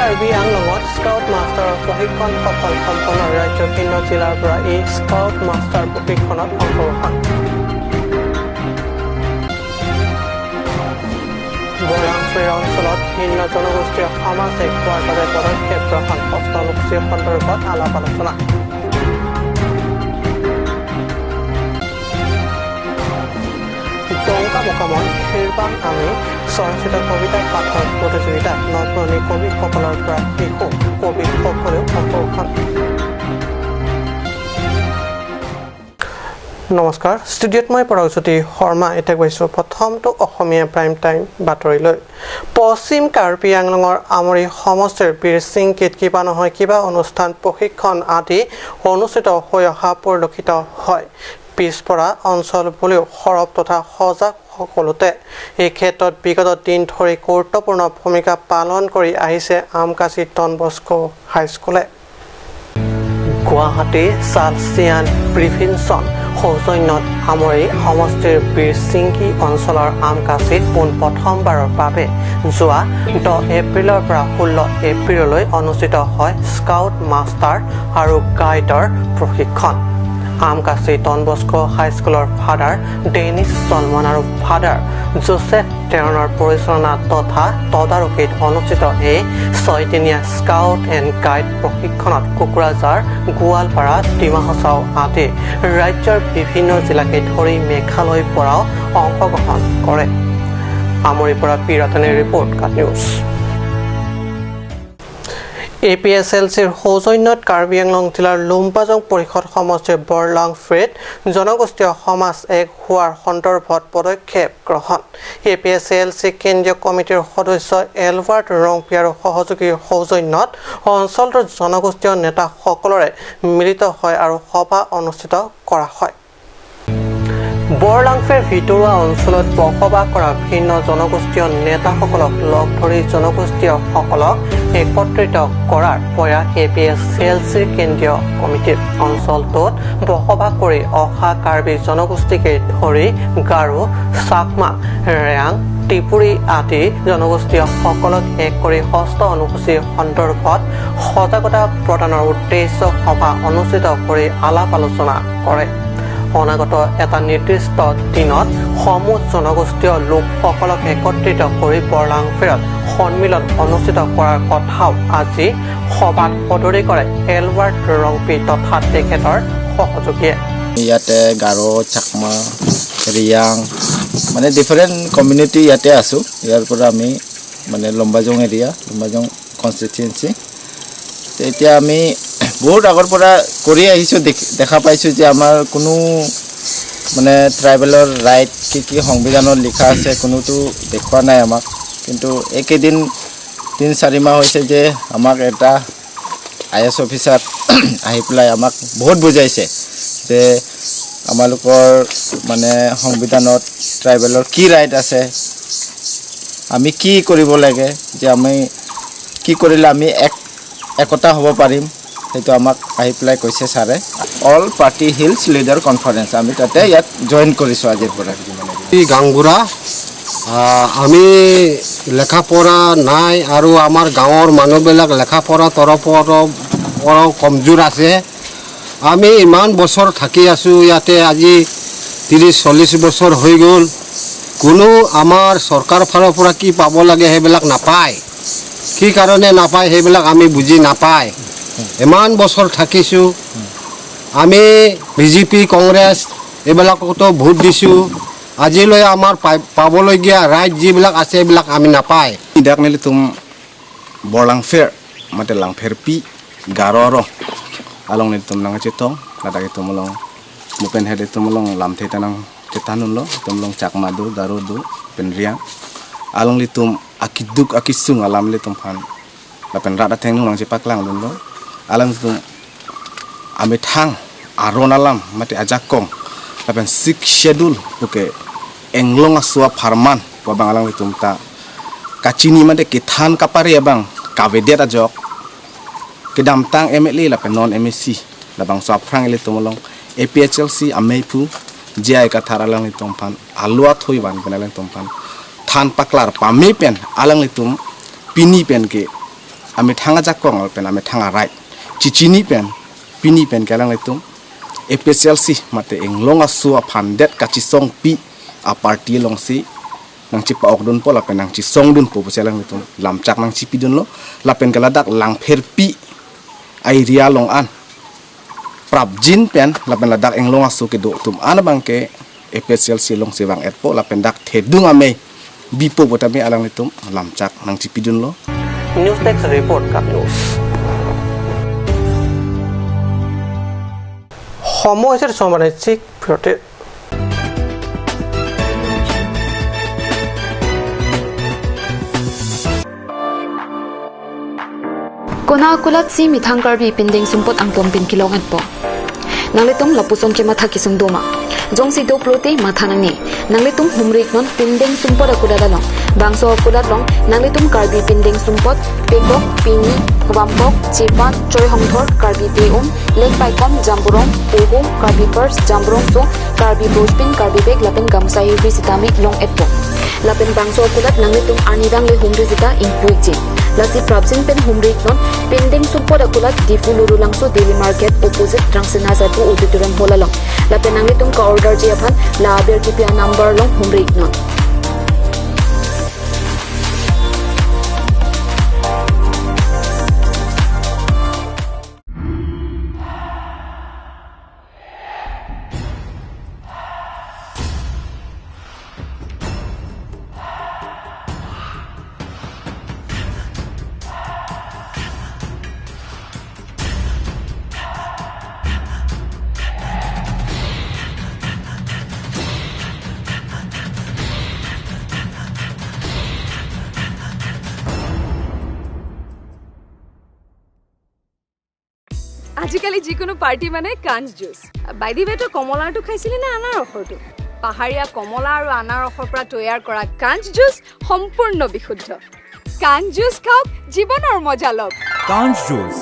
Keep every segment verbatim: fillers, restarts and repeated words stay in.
কাৰ্বি আংলঙত স্কাউট মাষ্টাৰৰ প্ৰশিক্ষণ সফল সম্পন্ন, ৰাজ্যৰ ভিন্ন জিলাৰ পৰা এই স্কাউট মাষ্টাৰ প্ৰশিক্ষণত অংশগ্ৰহণ। বৰলাংফেৰ অঞ্চলত ভিন্ন জনগোষ্ঠীয় সমাজ একগোৱাৰ বাবে পদক্ষেপ গ্ৰহণ, হস্ত অনুসূচী সন্দৰ্ভত আলাপ আলোচনা। দৌকা বোকামন হিৰবাং আমি স্বৰচিত কবিতা পাঠৰ প্ৰতিযোগিতা, নতুন কবিসকলৰ পৰা শিশু কবিসকলেও অংশগ্ৰহণ। নমস্কাৰ, ষ্টুডিঅ'ত মই পৰাগজ্যোতি শৰ্মা। এতিয়া গৈছোঁ প্ৰথমটো অসমীয়া প্ৰাইম টাইম বাতৰিলৈ। পশ্চিম কাৰ্বি আংলঙৰ আমৰি সমষ্টিৰ বীৰ চিংকিত কিবা নহয় কিবা অনুষ্ঠান, প্ৰশিক্ষণ আদি অনুষ্ঠিত হৈ অহা পৰিলক্ষিত হয়। পিছপৰা অঞ্চল বুলিও সৰব তথা সজাগ সকলোতে। এই ক্ষেত্ৰত বিগত দিন ধৰি গুৰুত্বপূৰ্ণ ভূমিকা পালন কৰি আহিছে আমকাচি ডন বস্কো হাইস্কুলে। গুৱাহাটী চালচিয়ান প্ৰিভেনশ্যন সৌজন্যত আমৰি সমষ্টিৰ বীৰ চিংকি অঞ্চলৰ আমকাচিত পোন প্ৰথমবাৰৰ বাবে যোৱা দহ এপ্ৰিলৰ পৰা ষোল্ল এপ্ৰিললৈ অনুষ্ঠিত হয় স্কাউট মাষ্টাৰ আৰু গাইডৰ প্ৰশিক্ষণ। আমকাচি ডন বস্কো হাইস্কুলৰ ফাদাৰ ডেনিছ চলমন আৰু ফাদাৰ জোচেফ টেৰণৰ পৰিচালনা তথা তদাৰকীত অনুষ্ঠিত এই ছয়দিনীয়া স্কাউট এণ্ড গাইড প্ৰশিক্ষণত কোকৰাঝাৰ, গোৱালপাৰা, ডিমা হাছাও আদি ৰাজ্যৰ বিভিন্ন জিলাকে ধৰি মেঘালয়ৰ পৰাও অংশগ্ৰহণ কৰে। আমৰিৰ পৰা পি ৰতনে ৰিপৰ্ট, কাট নিউজ। এ পি এছ এল চিৰ সৌজন্যত কাৰ্বি আংলং জিলাৰ লুম্বাজং পৰিষদ সমষ্টিৰ বৰলাংফেত জনগোষ্ঠীয় সমাজ এক হোৱাৰ সন্দৰ্ভত পদক্ষেপ গ্ৰহণ। এ পি এছ এল চি কেন্দ্ৰীয় কমিটিৰ সদস্য এলবাৰ্ট ৰংপি আৰু সহযোগীৰ সৌজন্যত অঞ্চলটোৰ জনগোষ্ঠীয় নেতাসকলৰে মিলিত হয় আৰু সভা অনুষ্ঠিত কৰা হয়। বৰলাংফেৰ ভিতৰুৱা অঞ্চলত বসবাস কৰা ভিন্ন জনগোষ্ঠীয় নেতাসকলক লগ ধৰি জনগোষ্ঠীয়সকলক একত্ৰিত কৰাৰ প্ৰয়াস এ পি এছ এল চিৰ কেন্দ্ৰীয় কমিটিৰ। অঞ্চলটোত বসবাস কৰি অহা কাৰ্বি জনগোষ্ঠীকে ধৰি গাৰো, চাকমা, ৰেয়াং, টিপুৰী আদি জনগোষ্ঠীয়সকলক এক কৰি হস্ত অনুসূচী সন্দৰ্ভত সজাগতা প্ৰদানৰ উদ্দেশ্য সভা অনুষ্ঠিত কৰি আলাপ আলোচনা কৰে। অনাগত এটা নিৰ্দিষ্ট দিনত সমূহ জনগোষ্ঠীয় লোকসকলক একত্ৰিত কৰি বৰলাংফেৰত সন্মিলন অনুষ্ঠিত কৰাৰ কথাও আজি সভাত সদৰি কৰে এলবাৰ্ট ৰংপি তথা তেখেতৰ সহযোগীয়ে। ইয়াতে গাৰো, চাকমা, ৰিয়াং, মানে ডিফাৰেণ্ট কমিউনিটি ইয়াতে আছো। ইয়াৰ পৰা আমি মানে লম্বাজং এৰিয়া, লম্বাজং কনষ্টিটুৱেঞ্চি। তে এতিয়া আমি বহুত আগৰ পৰা কৰি আহিছো, দেখ-, দেখা পাইছো যে আমাৰ কোনো মানে ট্ৰাইবেলৰ ৰাইট কি কি সংবিধানত লিখা আছে, কোনোতো দেখুওৱা নাই আমাক। কিন্তু এইকেইদিন তিন চাৰি মাহ হৈছে যে আমাক এটা আই এছ অফিচাৰ আহি পেলাই আমাক বহুত বুজাইছে যে আমালোকৰ মানে সংবিধানত ট্ৰাইবেলৰ কি ৰাইট আছে, আমি কি কৰিব লাগে, যে আমি কি কৰিলে আমি এক, একতা হ'ব পাৰিম, সেইটো আমাক আহি পেলাই কৈছে ছাৰে। All party hills leader conference, আমি তাতে ইয়াত জইন কৰিছোঁ আজিৰ পৰা। এই গাংবুঢ়া, আহ, আমি লেখা পঢ়া নাই আৰু আমাৰ গাঁৱৰ মানুহবিলাক লেখা পঢ়া তৰফৰ পৰাও কমজোৰ আছে। আমি ইমান বছৰ থাকি আছো ইয়াতে, আজি ত্ৰিশ চল্লিশ বছৰ হৈ গ'ল। কোনো আমাৰ চৰকাৰ ফালৰ পৰা কি পাব লাগে সেইবিলাক নাপায়। কি কাৰণে নাপায় সেইবিলাক আমি বুজি নাপায়। ইমান বছৰ থাকিছো। আমি বি জে পি, কংগ্ৰেছ এইবিলাকতো ভোট দিছো। আজিলৈ আমাৰ পাই-, পাবলগীয়া ৰাইট যিবিলাক আছে এইবিলাক আমি নাপায়। Dak nelitum Borlangpher, mate Langpherpi, Garo aro. Along nelitum nangchetong, ladak itum along, mupen het itum along lamthe ta nangchethan unlo, itum along Chakma do, Garo do, pen Reang. Alanglitum akiduk akisung alam ilitum aphan, lapen rat athengno nangchepaklang dunlo. Alanglitum amethang aron alam mate ajakong lapen Sixth Schedule puke englong aso apharman pu abang alanglitum ta kachini mate kethan kapare abang kavedet ajok, kedamtang M L A lapen non M A C labangso aphrang ilitum along A P H L C amei aphu J I Kathar alanglitum aphan alo athui van pen alanglitum aphan than paklar pame pen alanglitum pini pen ke amethang ajakong lapen amethang arai chichini pen, pini pen ke alanglitum A P H L C mate inglong aso aphan det kachesongpi a-party alongsi nangchepa-okdunpo lapen nangchesongdunpo pusi alanglitum lamchak nangchipidunlo. Lapen ke ladak Langpherpi a-area along an prapjin pen lapen ladak inglong aso kedo atum an abang ke A P H L C alongsi vang-etpo lapen dak thedung amei bipo pu tame alanglitum lamchak nangchipidunlo. News Desk Report, Cup News. সময় হৈছে চম্বাৰ নিশ্চিত বিৰতিৰ। Konat akulat si methang Karbi pindeng sumpot angpon pen kelong-etpo. Nanglitum lapuson kematha kesung doma. Jongsi do pulote matha nangne. Nanglitum humri-iknon pindeng sumpot akulat along. Bangso akulat along nanglitum Karbi pindeng sumpot, pekok, pini, vampok, chepan, choi hongthor, Karbi te-um, lengpaikom, jamburong, pohong, Karbi purse, jamburong so, Karbi bojpin, Karbi bag lapen gamsa hirbi sitame long-etpo. Lapen bangso akulat nanglitum arnivang le humri sita ingpu-ikji. Lasi prapjin pen humri-iknon, pindeng sumpot akulat Diphu Lurulangso Daily Market opposite Rangsina Sabu Auditorium Hall along. Lapen nanglitum ka-orderji aphan la aber kipi a-number along humri-iknon. আজিকালি যিকোনো পাৰ্টি মানে কাঞ্চ juice. By the ৱে, তই কমলাৰটো খাইছিলি নে আনাৰসৰটো? পাহাৰীয়া কমলা আৰু আনাৰসৰ পৰা তৈয়াৰ কৰা কাঞ্চ জুচ সম্পূৰ্ণ বিশুদ্ধ। কাঞ্চ জুচ খাওক, জীৱনৰ মজা লওক। কাঞ্চ জুচ।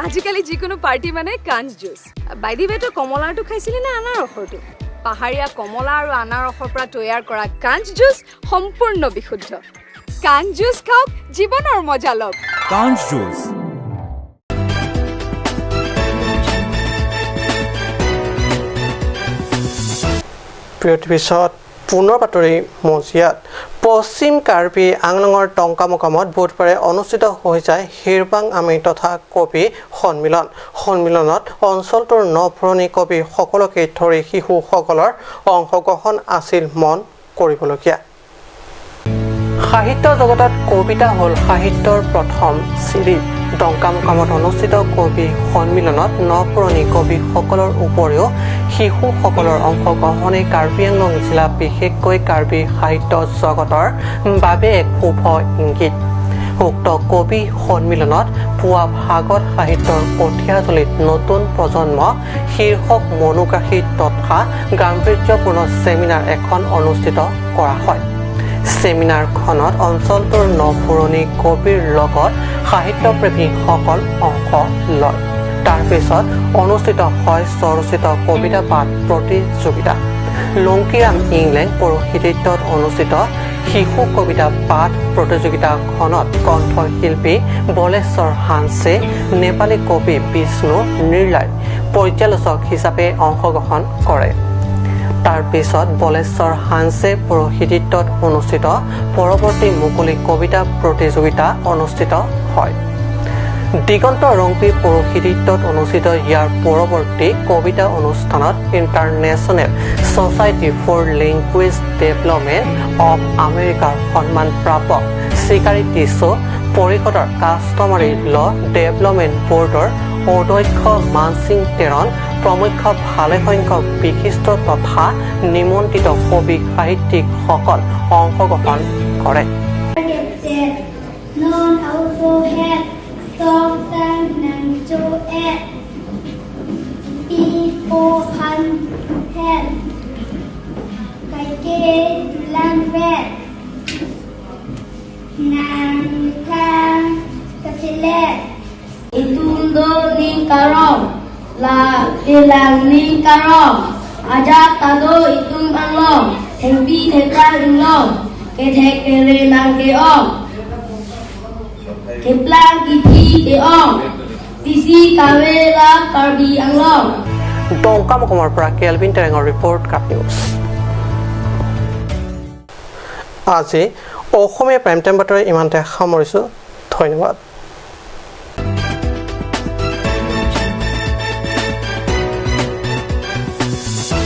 আজিকালি যিকোনো পাৰ্টি মানে কাঞ্চ জুচ। বাই দি ৱে, তই কমলাৰটো খাইছিলি নে আনাৰসৰটো? পাহাৰীয়া কমলা আৰু আনাৰসৰ পৰা তৈয়াৰ কৰা কাঞ্চ জুচ সম্পূৰ্ণ বিশুদ্ধ। কাঞ্চ জুচ খাওক, জীৱনৰ মজা লওক। কাঞ্চ জুচ। প্ৰিয় টিভি চাওক, পুনৰ বাতৰি মজিয়াত। পশ্চিম কাৰ্বি আংলঙৰ টংকামুকামত বুধবাৰে অনুষ্ঠিত হৈ যায় হিৰবাং আমি তথা কবি সন্মিলন। সন্মিলনত অঞ্চলটোৰ ন পুৰণি কবিসকলকে ধৰি শিশুসকলৰ অংশগ্ৰহণ আছিল মন কৰিবলগীয়া। সাহিত্য জগতত কবিতা হ'ল সাহিত্যৰ প্ৰথম চিৰি। টংকামুকামত অনুষ্ঠিত কবি সন্মিলনত ন পুৰণি কবিসকলৰ উপৰিও শিশুসকলৰ অংশগ্ৰহণে কাৰ্বি আংলং জিলা, বিশেষকৈ কাৰ্বি সাহিত্য জগতৰ বাবে এক শুভ ইংগিত। উক্ত কবি সন্মিলনত পুৱা ভাগত সাহিত্যৰ কঠীয়াতলীত নতুন প্ৰজন্ম শীৰ্ষক মনোগ্ৰাহী তথা গাম্ভীৰ্যপূৰ্ণ ছেমিনাৰ এখন অনুষ্ঠিত কৰা হয়। ছেমিনাৰখনত অঞ্চলটোৰ ন পুৰণি কবিৰ লগত সাহিত্যপ্ৰেমীসকল অংশ লয়। তাৰ পিছত অনুষ্ঠিত হয় স্বৰচিত কবিতা পাঠ প্ৰতিযোগিতা। লংকিৰাম ইংলেং পুৰোহিতত অনুষ্ঠিত শিশু কবিতা পাঠ প্ৰতিযোগিতাখনত কণ্ঠশিল্পী বলেশ্বৰ হানছে, নেপালী কবি বিষ্ণু নিৰ্লাই পৰ্যালোচক হিচাপে অংশগ্ৰহণ কৰে। তাৰ পিছত বলেশ্বৰ হানছে পুৰোহিতত অনুষ্ঠিত পৰৱৰ্তী মুকলি কবিতা প্ৰতিযোগিতা অনুষ্ঠিত হয়। দিগন্ত ৰংপি পুৰোহিতত অনুষ্ঠিত ইয়াৰ পৰৱৰ্তী কবিতা অনুষ্ঠানত international society for language development of আমেৰিকাৰ সন্মান প্ৰাপক চিকাৰী টিছো, পৰিষদৰ কাষ্টমাৰী ল ডেভেলপমেণ্ট বৰ্ডৰ অধ্যক্ষ মানসিং তেৰণ প্ৰমুখ্য ভালেসংখ্যক বিশিষ্ট তথা নিমন্ত্ৰিত কবি সাহিত্যিকসকল অংশগ্ৰহণ কৰে। Non hauso het, sok sang nang cho et, pi po phan het, kai ke dulang vet, nang thang kasilet. Itum do ning karong, la kelang ning karong, ajat ta do itum anglong, thengpi thengphrang inglong, kethek kere nang ke-ong. Keplang kithi ke-ong, T C Kave la Karbi Anglong. Dongkamukam arat para Kelvin Terang report, Cut News. Aji Oxomiya Prime Time Batori imante hamoriso. Dhonyobad.